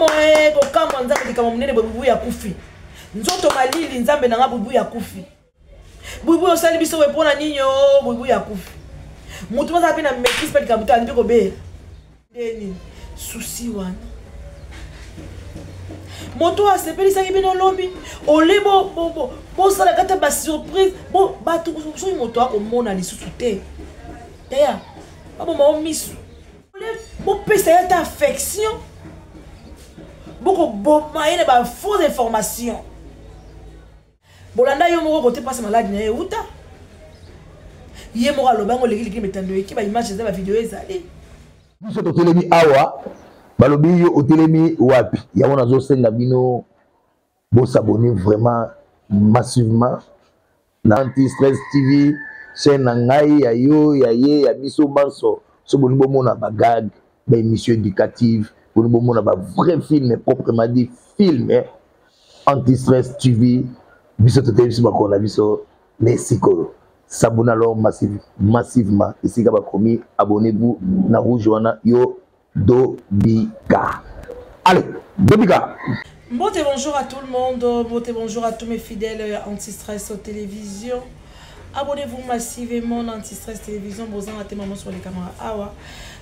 Moe kokamwa nzambe likambo monene boye bubu akufi nzoto malili nzambe na nga bubu akufi bubu osali biso boye mpo na nini o bubu akufi moto bazala mpe na maîtrise mpe likambo te alingi kobela nde nini susi wana moto oyo asepelisaki bino lobi ole bosalaka ata basurprise bato soki moto akomona lisusu te yaya baboma o miso bopesa ye ata affection bokoboma ye na bafausse information bolanda yo moko kote mpasi maladi na ye euta ye moko aloba yango oleki metando eki baimage eza bavideo ezali. Biso totelemi awa, balobi yo otelemi wapi? Yango nazosenga bino bosabone vraiment massivement na Anti Stress TV, chaîne na ngai, ya yo, ya ye, ya biso banso. So boni bomona ba gag, ba émission éducative, boni bomona ba vrai film proprement dit film, eh? Anti Stress TV, biso totelemi, biso bakolo na biso ne sikoyo. S'abonner alors massivement esika bakomi abonnez-vous na rouge wana yo Dobika. Allez, Dobika. Mbote, bonjour à tout le monde. Mbote, bonjour à tous mes fidèles anti-stress télévision. Abonnez-vous massivement na anti-stress télévision. Bozanga te maman sur les caméras. Awa.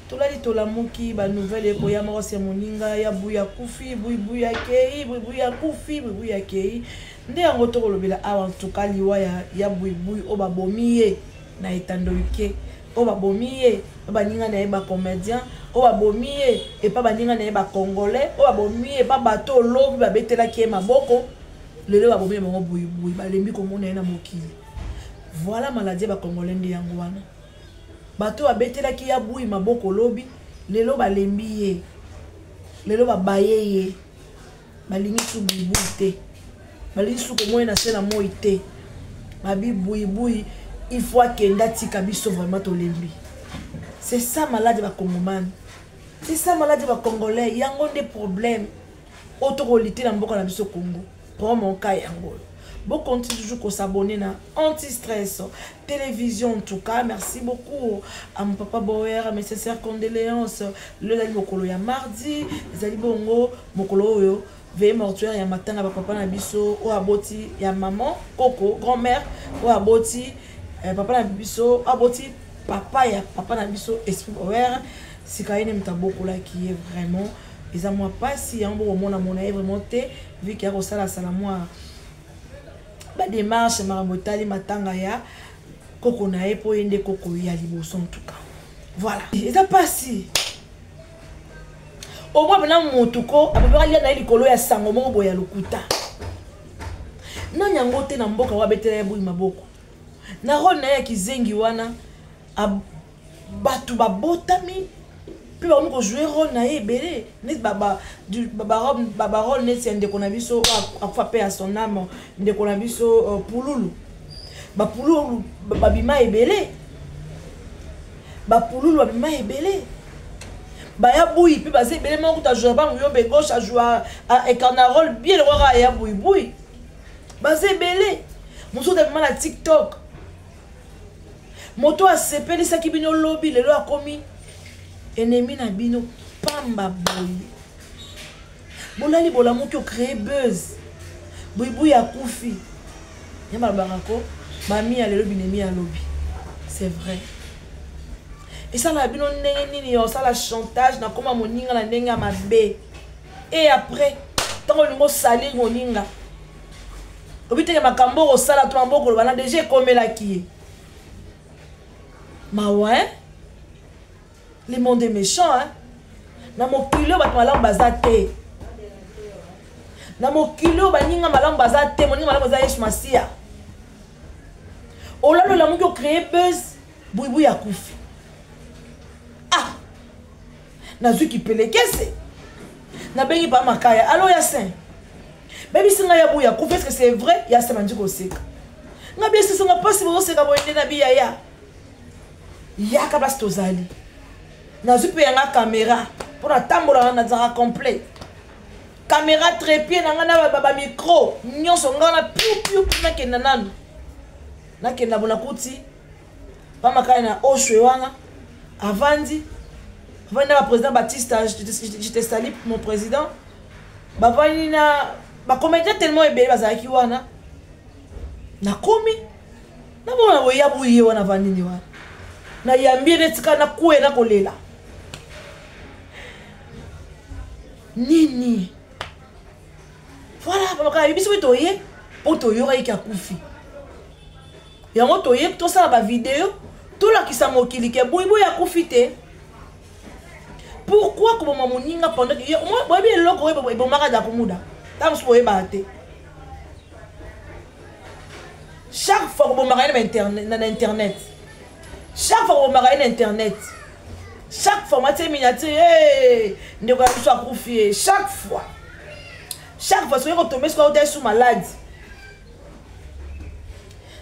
Tolali tolamuki ba nouvelle ekoya moko se moninga ya buya kufi bui buya kei bui buya kufi bui buya kei nde yango tokolobela awa. En tout cas liwa ya bui bui oyo babomi ye na etando ike, oyo babomi ye pa baninga na ye bacomédien, oyo babomi ye epa baninga na ye bacongolais, oyo babomi ye epa bato olobi babetelaki ye maboko, lelo babomi ye bango buibui, balembi komona ye na mokili. Voilà maladie ya bacongolais nde yango wana. Bato babetelaki ya bui maboko lobi, lelo balembi ye, lelo babaye ye, balingi su buibui te, balingi su komona na se na moi te. Babi buibui il faut akende atika biso vraiment tolembi. C'est ça malade ba congomani, c'est ça malade ba congolais. Yango nde problème oyo tokolite na mboka na biso Congo. Promo ka yango oyo. Bon, continue toujours qu'on s'abonner na anti-stress télévision. En tout cas, merci beaucoup à mon papa Boer, à mes sincères condoléances. Le zali mokolo ya mardi, zali bongo mokolo oyo veille mortuaire ya matanga ba papa na biso oyo aboti ya maman koko grand-mère oyo aboti papa na biso aboti papa ya papa na biso Esprit Boer. Sika ye nde moto abokolaki ye vraiment. Eza mwa pasi yango bokomona mona ye vraiment te, vu qu'il ya kosala-sala mwa ba démarche makambo etali matanga ya koko na ye, po ye nde koko ya liboso. En tout cas voilà, eza pasi. Au moins mpena motu ko apepaka lia na ye likolo ya sango moko boye ya lokuta nani yango te na mboka oyo abetela ye bui maboko na role na ye ya kizengi wana. Bato babotami mpe bakomi kojouer role na ye ebele neti barole neti ya ndeko na biso akufa mpe ya son âme, ndeko na biso pululu. Bapululu babima ebele, bapululu babima ebele, baya bui mpe baza ebele. Moko kuta ajoua ba muyombe gauche, ajoua incarna role bien lokola ya buibui, baza ebele. Mosusu abima na TikTok, moto asepelisaki bino lobi, lelo akomi ennemi na bino pamba boye. Bolali bolamuki ocréer buzz, buibui akufi. Nyama alobaka ko mami ya lelo binemi ya lobi, c'est vrai. Esalaka bino ndenge nini ya osala chantage na koma moninga na ndenge ya mabe, et après ntango olingi osalir moninga obi teke makambo okosala to maboko oloba na deja ekomelaki ye mawa, hein? Le monde est méchant, hein? Na mokili oyo bato malamu baza te, na mokili oyo baninga malamu baza te. Moninga malamu eza Yesu Masiya. Olali olamuki ocréer buzz, buibui akufi. Ah, nazwi kipelekese, nabengi pa makaya, alo ya saint, bayebisi ngai ya buya akufi, est-ce que c'est vrai? Ya saint bandi koseka nga, biesisanga mpasi, bozoseka boye nde na biyaya yaka place tozali. Nazwi mpe yanga caméra mpo natambolaka, nazalaka complet, caméra, trépied na ngai na bamicro nyonso ngai na piu piu piu. Nakenda nanu, nakenda bo nakuti pamakaya na oshwe wana avandi, avandi na baprésident Baptiste. Je te salue mon président. Bavandi na bacomédien tellement ebele bazalaki wana. Nakomi namona boya boye wana avandi nini wana, nayambi ye netika nakwea nakolela nini. Voilà, papa biso mpe toye mpo toyokaki ke akufi. Yango toye tosala bavideo tolakisa mokili ke buibui akufi te. Pourquoi koboma moninga pendant que boyebi eloko oyo ebomaka Dakumuda? Ntango mosusu boyebaka te. Chaque fois kobomaka ye na internet, chaque fois kobomaka ye na internet, chaque fois matie miniature, hey, ndeko ya biso akufi ye. Chaque fois, chaque fois soki kotombe soki auta esu malade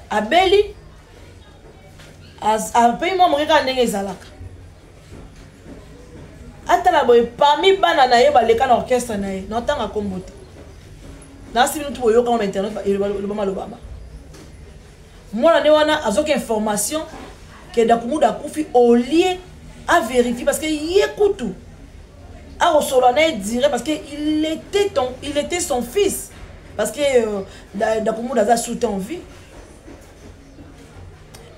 abeli apei mwa moke kaka ndenge ezalaka. Atala boye parmi bana na ye baleka na orchestre na ye, naotanga kombo te, nasi bino tu boyoka na internet elobama lobama. Mwana nde wana azoki information ke Dakumuda akufi, au lieu a vérifier, parce que ye kutu akosolola na ye direct, parce que il était son fils, parce que Dakumuda aza sous en vie,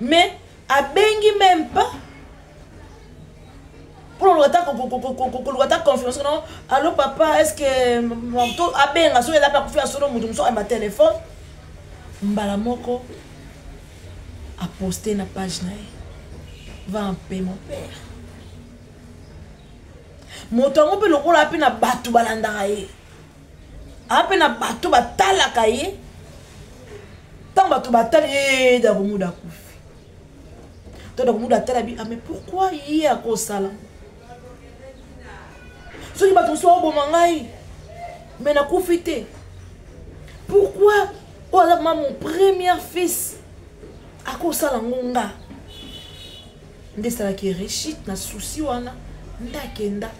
mais abengi même pas pour koluka ta confirmation. Non, allo papa, est ce que to abenga soki eza mpe akufi ya solo? Moto mosusu ayamba telefone mbala moko aposte na page na ye: "Va en paix, mon père." Moto yango mpe lokola mpe na bato balandaka ye, aa mpe na bato batalaka ye, ntango bato batali ye, Dakumuda akufi to Dakumuda atala bi: "Ah, mais pourquoi ye akosala soki bato mosusu baoboma ngai mais nakufi te? Pourquoi oyo aza ma mon premier fils akosala ngo nga?" Nde esalaki rechute na susi wana nde akenda.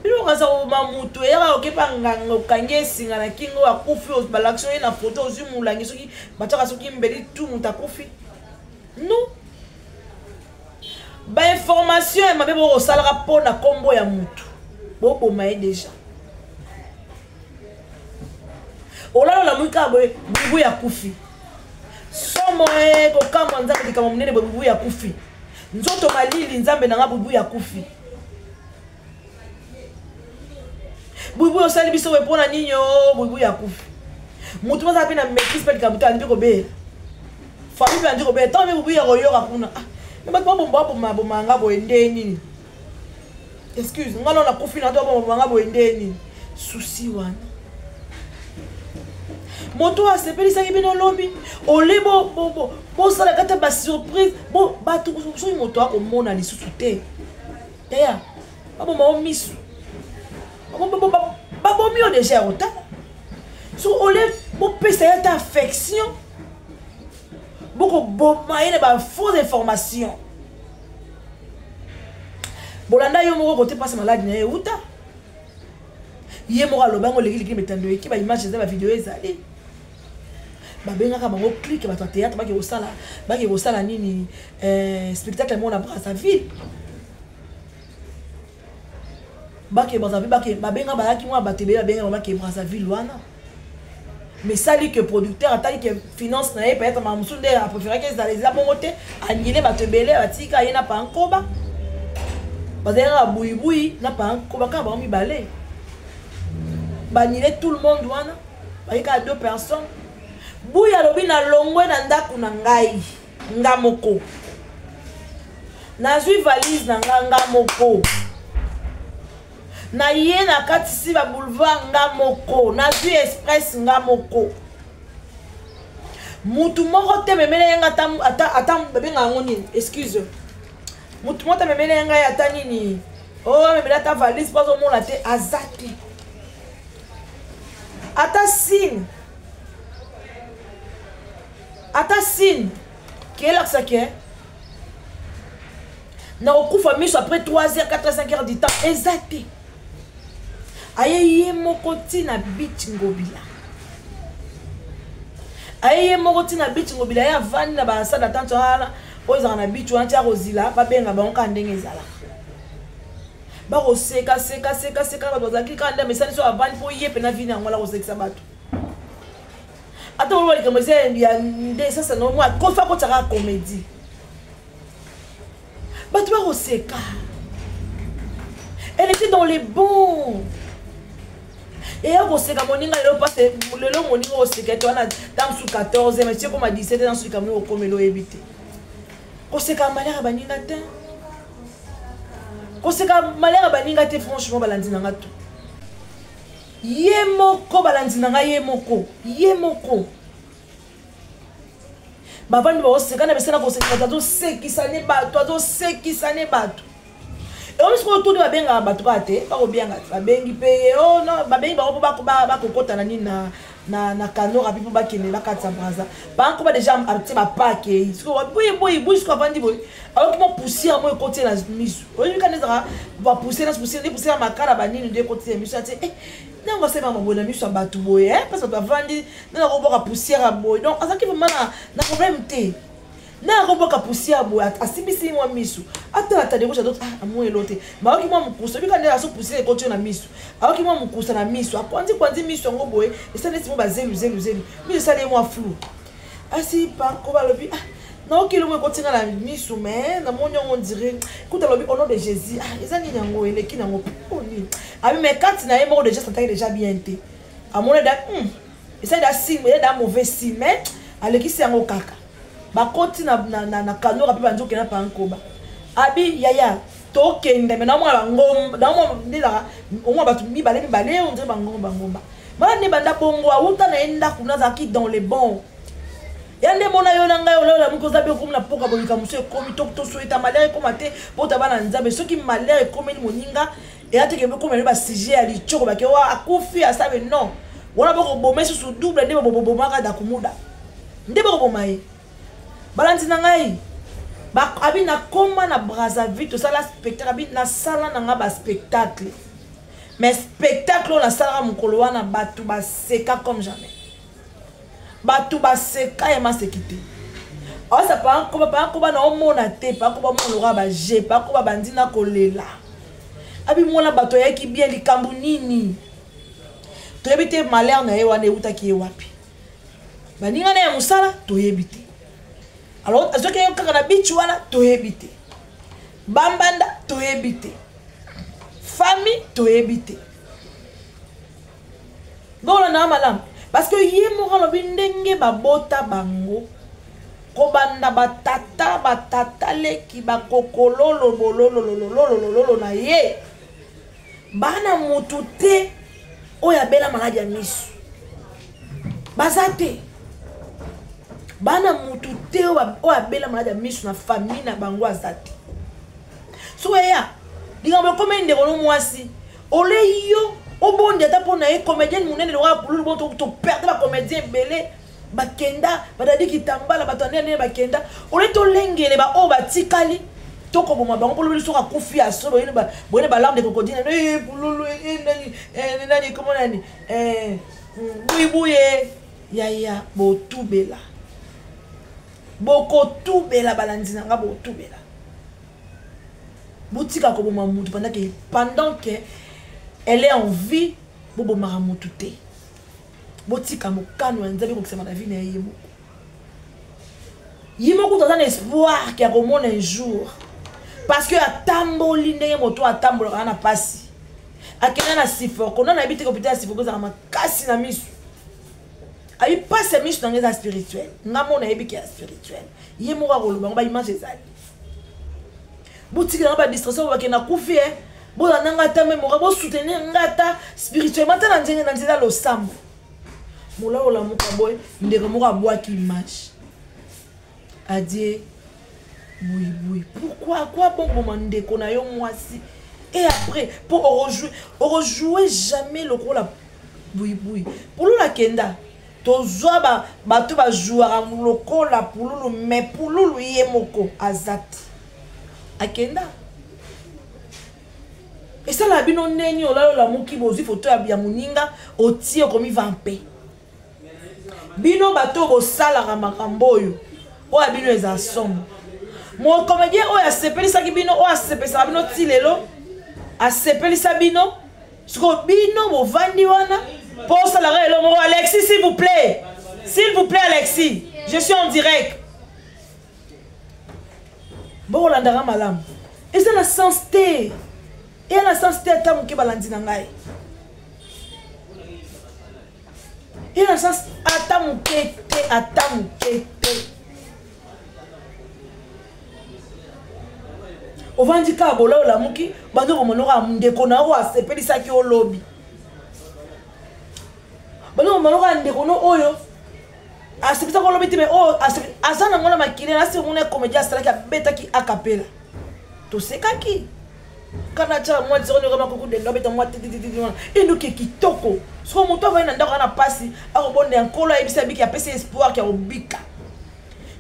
Bino okaza koboma motu, eyaka okepa nganga, okangi esinga na kingo, akufi, balakisi oye na foto, ozwi molangi, soki batiaka soki mbeli tu, moto akufi. Non, bainformation ya mabe bokosalaka mpo na nkombo ya motu, boboma ye deja. Olala olamuki kaka boye, bubu ya kufi, somo e kokamwa Nzambe, likambo monene boye, bubu ya kufi, nzoto malili, Nzambe nanga, bubu ya kufi. Bubu osali biso boye mpona nini? O bubu ya kufi, motu bazala mpe na maîtrise mpe likambo te, andi kobela, famille mpe andi kobela. Ntango mpe bubu ya koyoka kuna: "Ah, me bato baboma baboma nga boye nde nini? Excuse nga, nao nakufi na to baboma nga boye nde nini?" Susi wana, moto oyo asepelisaki bino lobi, ole bosalaka ata basurprise bato. Soki moto akomona lisusu te, yaya, baboma o misu, babomi yo deja ya kotala. So ole bopesa ye ata affection, bokoboma ye na bafausse information. Bolanda yo moko kote mpasi maladi na ye euta, ye moko aloba yango lekilikili, metando eki, baimage eza, bavideo ezali. Babengaka bango clique, bato ya théâtre bake kosala, bake kosala nini, spectacle moko na Brazzaville. Bake Brazzaville, bake babenga, bayaki mwa bato ebele, babenga bango bake Brazzaville wana. Mais sali que producteur atali ke finance na ye, peut-être makambo mosusu nde apréféraki ezala eza bongo te, anyile bato ebele, batika ye na pankoba. Bazali kaka buibui na pankoba, kaka bango mibale, banyile tout le monde wana, bayi kaka deux personnes. Buyi alobi: "Nalongwe na ndako na ngai nga moko, nazwi valise na nga nga moko, naye na katisi baboulevard nga moko, nazwi express nga moko, mutu moko te memele ye nga ata, ata, ata babenga yango nini, excuse, mutu moko te memele ye ngai ata nini, o oh, amemele ata valise mpo azomona te, aza te ata signe, ata signe kelakisa ke nakokufa miso après 3 heures, 4 heures, 5 heures du temps, eza te." Aye ye moko ntina beach Ngobila, aye ye moko ntina beach Ngobila, ye avandi na basalle d'attente wana oyo ezalaka na beach wana, tia kozila babenga bango kaka ndenge ezalaka. Bakoseka seka seka seka, bato bazalaki kaka nde amesani so avandi mpo ye mpena vini yango ala kosekisa bato. Ata boloba likambo eza ya nde sasa no mwa kofa akotaka comédie, bato bakoseka. Elle était dans les bons. Eya koseka moninga lelo pase, lelo moninga oseka ete wana ntango mosusu 14, mais tie koma 17 na suka moninga okomela oyebi te. Koseka malheur ya baninga te, koseka malheur ya baninga te. Franchement, balandi na nga to ye moko, balandi na nga ye moko, ye moko bavandi baoseka na besana koseka bato, azosekisa ne bato, azosekisa ne bato. Eomi sikoyo tuni babengaka bato kaka te, bakobianga babengi mpe ye o no babengi bango mpo bakokota na nini na kano rapi mpo bakende bakatisa Braza. Bankoba deja atie bapake sikoyo boye boye boye. Sikoyo avandi boye, ayoki mwa poussière mo ekoti na misu. Oyebi kani ezalaka bapoussière na poussière nde poussière ya makala banini nde ekoti na misu. Atie eh ntango asalema boye na miso ya bato boye, parce bato bavandi nde nakobwaka poussière ya boye. Donc azalaki vraiment na problème te. Nde akobwaka poussière boye, asimbisi mwa misu, atala tade gauche à droite, ah, amoni elo te. Bayoki mwa mokusa, obika nde aso poussière ekoti yo na misu. Ayoki mwa mokusa na misu, akwanzi kwanzi misu yango boye, esali neti mwa bazelu zelu zelu, misu esali ye mwa flou. Asi panko balobi ah, naoki eloko ekoti nga na misu, mais namoni yango ondire kuta. Alobi au nom de Jésus, ah, eza nini yango eleki nango po nini? Abi mais kati na ye moko déjà santaki déjà bien te. Amoni da esali da signe, eza da mauvais signe, mais alekisi yango kaka. Bakoti na kanora mpe bandi okenda pa nkoba. Abi yaya tokende me naomona bangomba, naomona ndelaka omona bato mibale mibale, ondire bangomba ngomba bana nde banda bongo. Awuta na ye ndako nazalaki dans le bon ya nde mona yo na ngai olaola moki oza be okomi na mpoka bolika mosu ekomi tosoyeta malheur ekoma te bota bana Nzambe. Soki malheur ekomeli moninga, eya teke ekomeli basujet ya litioko bake wa akufi asabe non wana bokoboma lisusu double nde bobomaka dakumuda nde bokoboma ye. Balandi na ngai, abi nakoma na Brazzaville, tosala spectacle. Abi nasala na ngai baspectacle, mais spectacle oyo nasalaka mokolo wana, bato baseka comme jamais. Bato baseka ya maseki te. Aosa pankoba pankoba na omona te, pankoba mona lokola baje pankoba bandi na kolela. Abi mwana bato ayaki bien, likambo nini toyebi te. Malheur na ye wana eutaki ye wapi? Baninga na ya mosala toyebi te. Alors azwaki ye kaka na beach wana toyebi te, bambanda toyebi te, famille toyebi te. Bolanda malamu, parce que ye moko alobi ndenge babota bango kobanda batata batata leki bakokololo bolololololololo na ye, bana mutu te oyo abela maladi ya misu baza te. Bana mutu te oyo abela maladi ya misu na famille na bango aza te. Soki eya likambo ekomi ndeko no mwasi ole yo obondi ata mpo na ye comédienne monene lokola Pululu. Bo toperde bacomédien ebele bakenda, badadi kitambala, bato ya ndenge bakenda. Ole tolengele baoyo batikali, tokoboma bango mpo lobeli soki akufi aso boyene balarme de crocodile. Pululu nani nani komo nani buyibuye yaya botubela, bokotubela. Balandi na nga, botubela, botika koboma mutu pendant que elle est en vie. Bobomaka mutu te, botika mokano ya Nzambe ekokisama na vie na ye. Ye moko, ye moko aza na espoir ke akomona un jour, parce que atamboli ndenge moto atambolaka na pasi. Akenda na Sifoko na nayebi te, hôpital ya Sifoko ezalaka makasi na misu. Ayi pasi ya misu nanga eza spirituel, nga mo nayebi ke ya spirituel. Ye moko akoloba ngo, baimage ezali. Botikela nga badistraction, bakenda kufi e bolanda nga ata meme moka, bosoutenir nga ata spirituellement, ata na nzenge na nzela losambo. Molaola moko boye, ndeko moko abwaki image adie buibui. Pourquoi quoi bon koboma ndeko na yo mwasi? Et après mpo okojoue jamais lokola buibui. Pululu akenda, tozwa bato bajouaka lokola Pululu, mais Pululu ye moko aza te, akenda. Esalaka bino ndeni olala olamuki, bozwi foto ya moninga otie, okomi vampe. Bino bato bosalaka makambo oyo, oyo ya bino eza somo. Mocomédien oyo asepelisaki bino, oyo asepelisaka bino ti lelo. Asepelisa bino. Siko bino bovandi wana mpo osalaka eloko moko. Alexis, s'il vous plaît. S'il vous plaît, Alexis. Je suis en direct. Bokolandaka malamu. Eza na sens te. Eya na sens te ata moke balandi na ngai. Eya na sens ata moke te, ata moke te. Ovandi kaka bola olamuki bandi komona kaka ndeko na oyo asepelisaki yo lobi. Bandi komona kaka ndeko no oyo asepelisaki yo lobi te, mais oyo aza nango na makili na se mona comédien asalaki abetaki akapela. Tosekaki. Kana tia mwa zero nyoka makuku dendo abeta mwa titititi wana. Endoki kitoko. Soko moto avandi na ndako ana pasi, akobonda ya nkolo ayebisa biki apesi espoir ya kobika.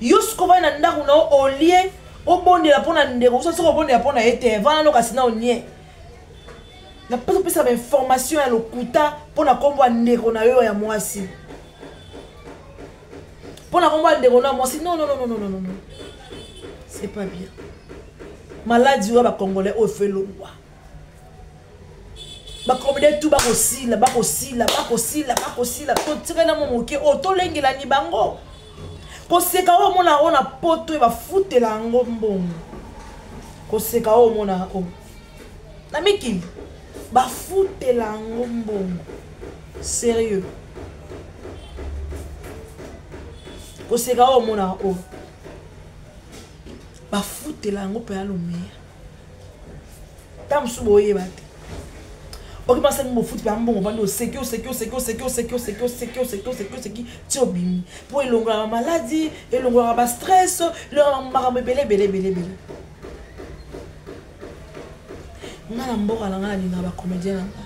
Yo soko ovandi na ndako na yo olie obondela mpo na ndeko, soki obondela mpo na ye te, vanda no kasi na onie. Na pesa pesa ba information ya lokuta mpo na kombo ya ndeko na yo ya mwasi. Mpo na kombo ya ndeko na mwasi, non, non, non, non, non, non, non. C'est pas bien. Maladie oyo ba Congolais oyo fait longwa. Ba Congolais tout bakosila, bakosila, bakosila, bakosila. Totikali na moke oyo tolengelani bango. Koseka oyo omona oyo na poto oyo bafutela yango mbongo. Koseka oyo omona oyo na mikili bafutela yango mbongo. Sérieux. Koseka oyo omona oyo bafutela yango mpe ya lumière. Ta mosusu boyeba te. Oki basali bofuti mpe ya mbongo, bandi oseki, oseki, oseki, oseki, oseki, oseki, oseki, oseki, oseki, oseki, ti obimi. Mpo elongolaka maladi, elongolaka ba stress, elongolaka makambo ebele, ebele, ebele, ebele. Nga na mboka na nga nalingaka ba comédien na nga.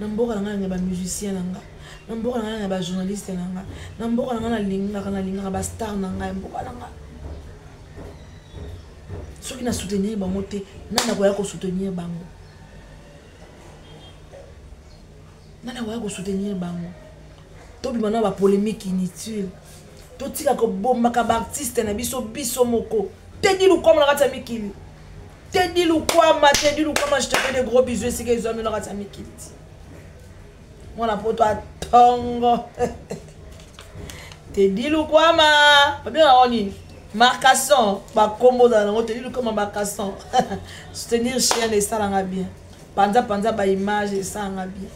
Na mboka na nga nalingaka ba musicien na nga. Na mboka na nga nalingaka ba journaliste na nga. Na mboka na nga nalingaka ba star na nga ya mboka na nga. Soki na soutenir bango te, nani akoya ko soutenir bango? Nani akoya ko soutenir bango? Tobima na ba polémique inutile. Totika kobombaka ba artiste na biso biso moko. Teddy Lukwama na kati ya mikili. Teddy Lukwama, Teddy Lukwama, je te fais de gros bisous esika ezwami na kati ya mikili. Mwana poto atongo. Teddy Lukwama, babengaka ngo nini? Marcasson, bakombo ozala nango Teddy Lukwama Marcasson. Soutenir chaîne esalanga bien. Panza panza ba image esalanga bien.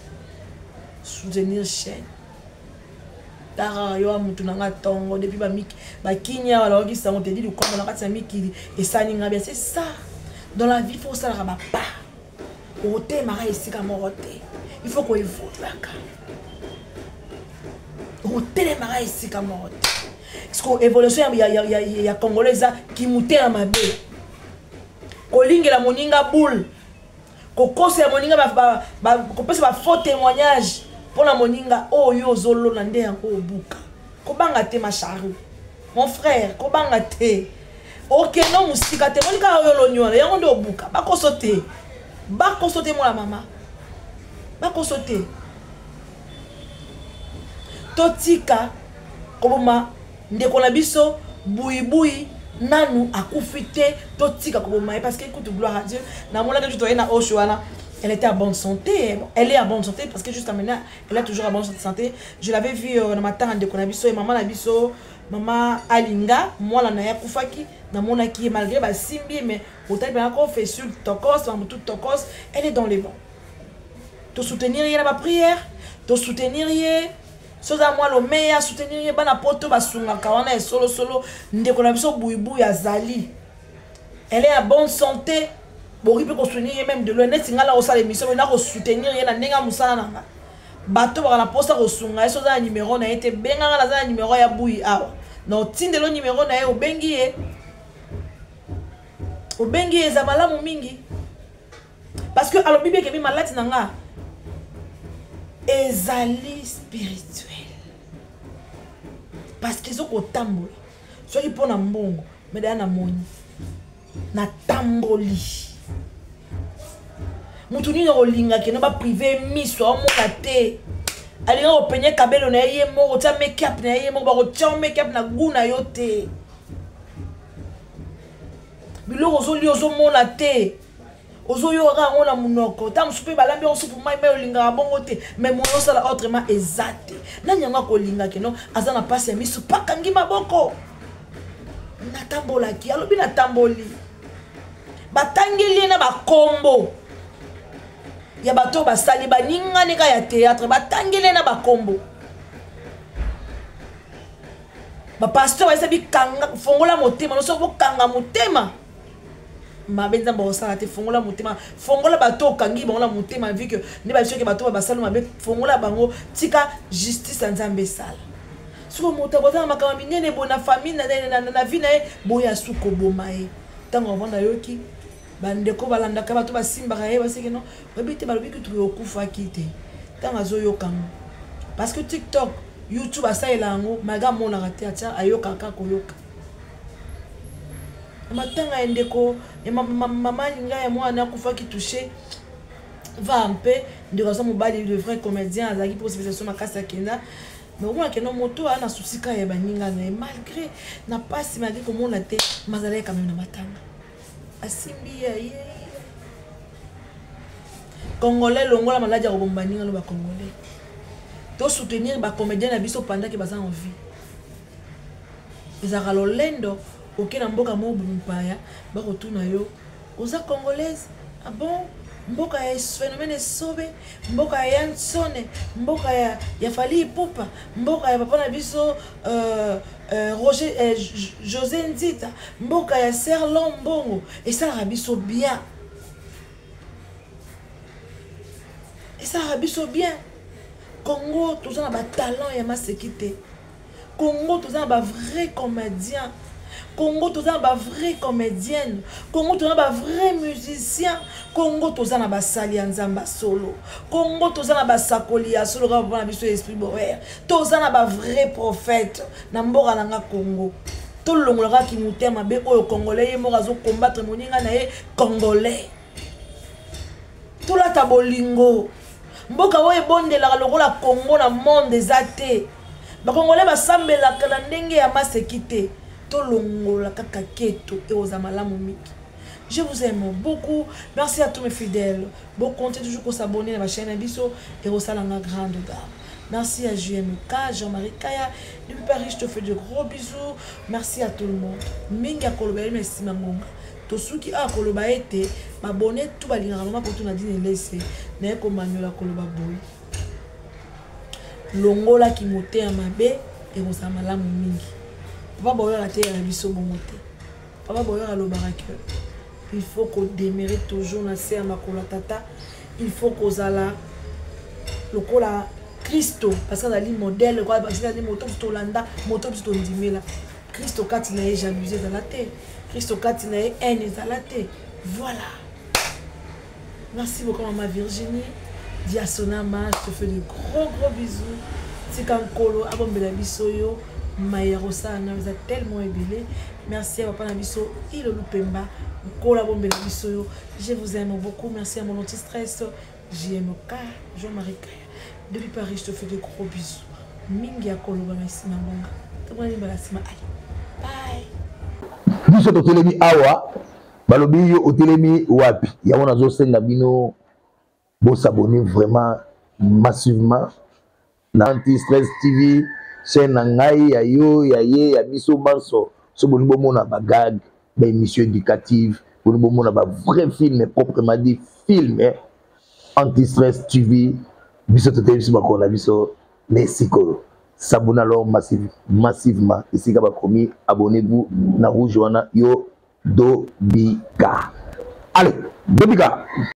Soutenir chaîne. Tara yo mutu na nga tongo depuis ba miki ba kinya wala oki sango Teddy Lukwama na kati ya mikili esali nga bien, c'est ça. Dans la vie faut osalaka ba pas. Otemaka esika moko te. Il faut ko évoluaka. Otelemaka esika moko te. Parce que évolution ya Congolais eza kimutema mabe. Kolingela moninga boule. Kokosela moninga kopesa ba faux témoignage mpona moninga oyo ozolona nde yango obuka. Kobanga te ma charrue. Mon frère, kobanga te. Okendo musika te, monika oyo oloni wana, yango nde obuka. Bakoso te. Bakoso te mwana mama. Bakoso te. Totika koboma ndeko na biso buibui nanu akufi te, totika koboma ye parce que écoute, gloire à Dieu, namonaki biso toye na Osho wana, elle était à bonne santé. Bon, elle est à bonne santé parce que jusqu'à maintenant elle est toujours à bonne santé. Je l'avais vu na matanga ndeko na biso et maman na biso, maman Alinga, mwana na ye akufaki, namonaki ye malgré ba simbi, mais otali mpenza ko fait sur tokos, maman tout tokos, elle est dans les bons. To soutenir ye na ba prière, to soutenir ye soza mwa lomeya, soutenir ye bana poto basungaka wana ya solo solo ndeko na biso buibui azali. Elle est à bonne santé. Boki pe ko soutenir ye même de loin. Neti nga na kosala émission, mais na ko soutenir ye na ndenge ya mosala na nga. Bato baka na posa kosunga ye, soza na numéro na ye te, benga nga naza na numéro ya bui awa. Na otindelo numéro na ye, obengi ye. Obengi ye, eza malamu mingi. Parce que alobi bien que maladi na nga ezali spirituel. Parce que ezokotambola. Soki mpo na mbongo, mais daya na moni. Na tamboli. Mutu nini akolinga keno ba privé miso amona te. Alinga kopenye kabelo na ye moko, tia make-up na ye moko, bakotia make-up na goût na yo te. Biloko ozolia ozomona te. Ozoyoka yango na monoko, ntango mosusu mpe balambi yango supu mai mai, olingaka bongo te, mais moyo osala autrement eza te. Nani yango akolinga keno aza na mpasi ya misu pakangi maboko? Natambolaki, alobi natamboli, batangeli ye na bakombo ya bato oyo basali baningani ka ya théâtre, batangeli ye na bakombo. Bapasteur bayesa bikanga, fongola motema, noso bokanga motema mabe nzambe akosala te. Fongola motema, fongola bato okangi bango na motema, vu que nde babiso ke bato basali mabe, fongola bango, tika justice ya Nzambe esala. Soki moto akozala na makambo minene boye na famille, na vie na ye boye, asu koboma ye. Ntango avanda, ayoki bandeko balandaka bato basimbaka ye, baseke no oyebi te, balobi kutu okufaki te. Ntango azoyoka yango, parce que TikTok, YouTube asalela yango, malgré amonaka te, atia ayokaka koyoka matanga ya ndeko ya mama alinga ya mwana akufaki. Touché va mpe ndeko aza mobali, le vrai comédien, azalaki mpo civilisation makasi akenda. Mais omona keno moto aya na susika ya baninga na ye, malgré na pasi, malgré komona te, mazalaki quand même na matanga, asimbi ya ye. Congolais, longola maladi ya koboma baninga no. Bacongolais, tosoutenir bacomédien na biso pendant ke baza en vie. Ezalaka lolendo, oke na mboka moko mopaya, bakotuna yo: "Oza congolaise? Ah bon, mboka ya phénomène Esobe, mboka ya Yansone, mboka ya Fally Ipupa, mboka ya papa na biso Roger, José Nzita, mboka ya Serlon Mbongo." Esalaka biso bien, esalaka biso bien. Congo, toza na batalent ya maseki te. Congo, toza na bavrai comédien. Congo, toza na bavrai comédienne. Congo, toza na bavrai musicien. Congo, toza na basali ya Nzambe ya solo. Congo, toza na basakoli ya solo kaka papa na biso Esprit Boer. Toza na bavrai prophète na mboka na nga Congo. Tolongolaka kimotema mabe oyo congolais ye moko azokombattre moninga na ye congolais. Tolata bolingo. Mboka oyo ebondelaka lokola Congo na monde eza te. Bakongolais basambelaka na ndenge ya maseki te. Tolongola kaka keto, ekozala malamu mingi. Je vous aime beaucoup. Merci à tous mes fidèles. Bon, comptez toujours s'abonner à ma chaîne na biso ekosalanga grande dame. Merci à JMK, Jean-Marie Kaya depuis Paris, je te fais de gros bisous. Merci à tout le monde. Mingi akoloba ye nsima ngonga. Tosuki awa koloba ete babone tu balingaka mama kotuna dine lese naye komanyola koloba boye: longolaki motema mabe, ekozala malamu mingi. Papa Boyaka teyaka biso bongo te. Papa Boyaka alobaka ke il faut kodemeurer toujours na se ya makolo ya tata, il faut kozala lokola Kristo, parce que azali modèle, parce que azali moto biso tolanda, moto biso tondimela. Kristo, kati na ye jalousie ezala te. Kristo, kati na ye haine ezala te. Voilà, merci beaucoup. Mama Virginie Diasonama, je te fais de gros gros bisous. Tika Nkolo abombela biso yo, mai ya kosala na eza tellement ebele. Merci à papa na biso Ilo Lupemba, Nkolo abombela biso yo. Je vous aime beaucoup. Merci à mon anti-stress JMK, Jean-Marie Kaya depuis Paris, je te fais de gros bisous. Mingi ya koloba na nsima ngonga, tomoni mbala nsima. Allez, bye. Biso totelemi awa, balobi yo otelemi wapi? Yango nazosenga bino bosabonner vraiment massivement na Anti Stress TV, chaîne na ngai, ya yo, ya ye, ya biso banso. So bolingi bomona bagag, baémission éducative, bolingi bomona bavrai film, proprement dit film, Anti Stress TV. Biso toteyi biso bakolo na biso. Mais sikoyo, s'abonner alors massivement esika bakomi "abonnez-vous" na rouge wana. Yo dobika, allez, dobika.